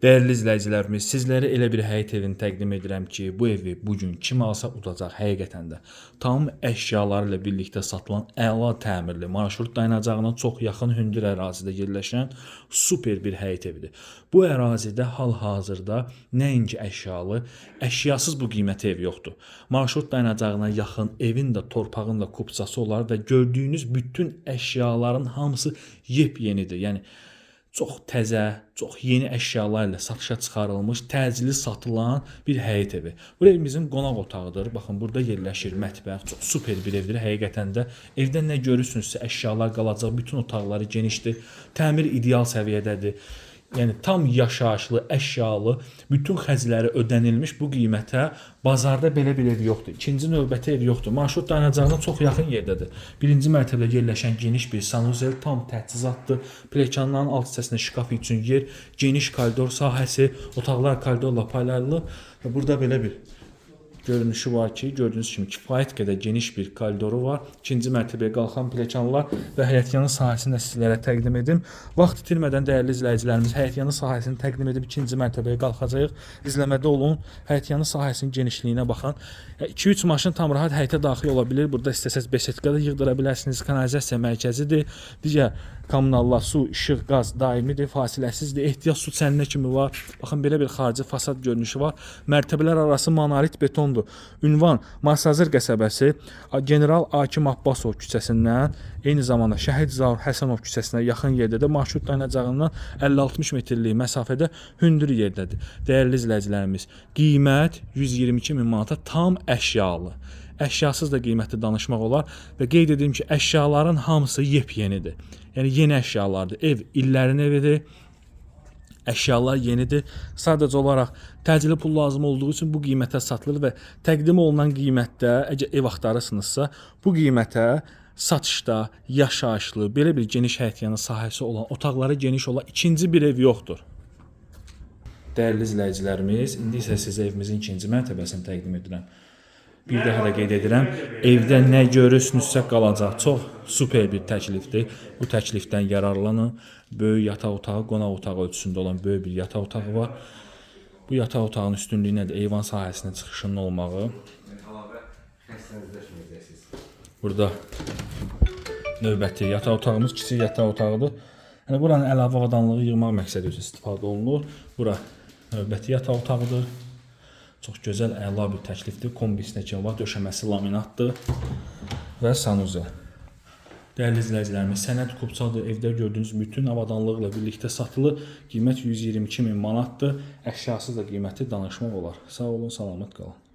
Dəyərli izləyicilərimiz, sizlərə elə bir həyət evini təqdim edirəm ki, bu evi bu gün kim alsa udacaq həqiqətən də. Tam əşyaları ilə birlikdə satılan əla təmirli, marşrut dayanacağına çox yaxın hündür ərazidə yerləşən super bir həyət evidir. Bu ərazidə hal-hazırda nəinki əşyalı, əşyasız bu qiymətə ev yoxdur. Marşrut dayanacağına yaxın evin də torpağın da kupçası olar və gördüyünüz bütün əşyaların hamısı yepyenidir. Yəni çox təzə, çox yeni əşyalar ilə satışa çıxarılmış, təcili satılan bir həyət evi. Bu evimizin qonaq otağıdır. Baxın, burada yerləşir mətbəx. Çox super bir evdir həqiqətən də. Evdə nə görürsünüzsə əşyalar qalacaq, bütün otaqları genişdir. Təmir ideal səviyyədədir. Yəni tam yaşayışlı, əşyalı, bütün xərcləri ödənilmiş bu qiymətə bazarda belə bir ev yoxdur. İkinci növbəti ev yoxdur. Marşrut dayanacağına çox yaxın yerdədir. Birinci mərtəbədə yerləşən geniş bir sanuzel, tam təchizatdır. Pilləkənlərin alt hissəsində şkaf üçün yer, geniş koridor sahəsi, otaqlar koridorla paylaşılır və burada belə bir görünüşü var ki, gördüyünüz kimi kifayət qədər geniş bir koridoru var. İkinci mərtəbəyə qalxan pilləkənlər və həyətyanı sahəsini də sizlərə təqdim edim. Vaxt itirmədən dəyərli izləyicilərimiz, həyətyanı sahəsini təqdim edib ikinci mərtəbəyə qalxacağıq. İzləmədə olun. Həyətyanı sahəsinin genişliyinə baxın. 2-3 maşın tam rahat həyətə daxil ola bilir. Burada istəsəz besetka da yığdıra bilərsiniz. Kanalizasiya mərkəzidir. Digər kommunallar, su, işıq, qaz daimidir, fasiləsizdir. Ehtiyat su çəninə kimi var. Baxın, belə bir xarici fasad görünüşü var. Mərtəbələr arası monolit betondur. Ünvan Masazır qəsəbəsi, General Akim Abbasov küçəsindən, eyni zamanda Şəhid Zaur Həsənov küçəsinə yaxın yerdədir. Marşrut dayanacağından 50-60 metrlik məsafədə hündür yerdədir. Dəyərli izləyicilərimiz, qiymət 122 min manata tam əşyalı. Əşyasız da qiyməti danışmaq olar və qeyd edim ki, əşyaların hamısı yepyenidir. Yəni yeni əşyalardır. Ev illərin evidir. Əşyalar yenidir. Sadəcə olaraq təcili pul lazım olduğu üçün bu qiymətə satılır və təqdim olunan qiymətdə əgər ev axtarırsınızsa, bu qiymətə satışda yaşayışlı, belə bir geniş həyətyanı sahəsi olan, otaqları geniş olan ikinci bir ev yoxdur. Dəyərli izləyicilərimiz, indi isə sizə evimizin ikinci mərtəbəsini təqdim edirəm. Bir daha da qeyd edirəm, evdə nə görürsünüzsə qalacaq. Çox super bir təklifdir. Bu təklifdən yararlanın. Böyük yataq otağı, qonaq otağı ölçüsündə olan böyük bir yataq otağı var. Bu yataq otağının üstünlüyü nədir? Eyvan sahəsinə çıxışının olmağı. Burada növbəti yataq otağımız kiçik yataq otağıdır. Yəni buranın əlavə avadanlığı yığmaq məqsədi üçün istifadə olunur. Bura növbəti yataq otağıdır. Çox gözəl, əla bir təklifdir. Kombisinə kimi var, döşəməsi laminatdır və sanuzel. Dəyərli izləyicilərimiz, sənəd kupçadır. Evdə gördüyünüz bütün avadanlıqla birlikdə satılır. Qiymət 122 min manatdır. Əşyasız da qiyməti danışmaq olar. Sağ olun, salamat qalın.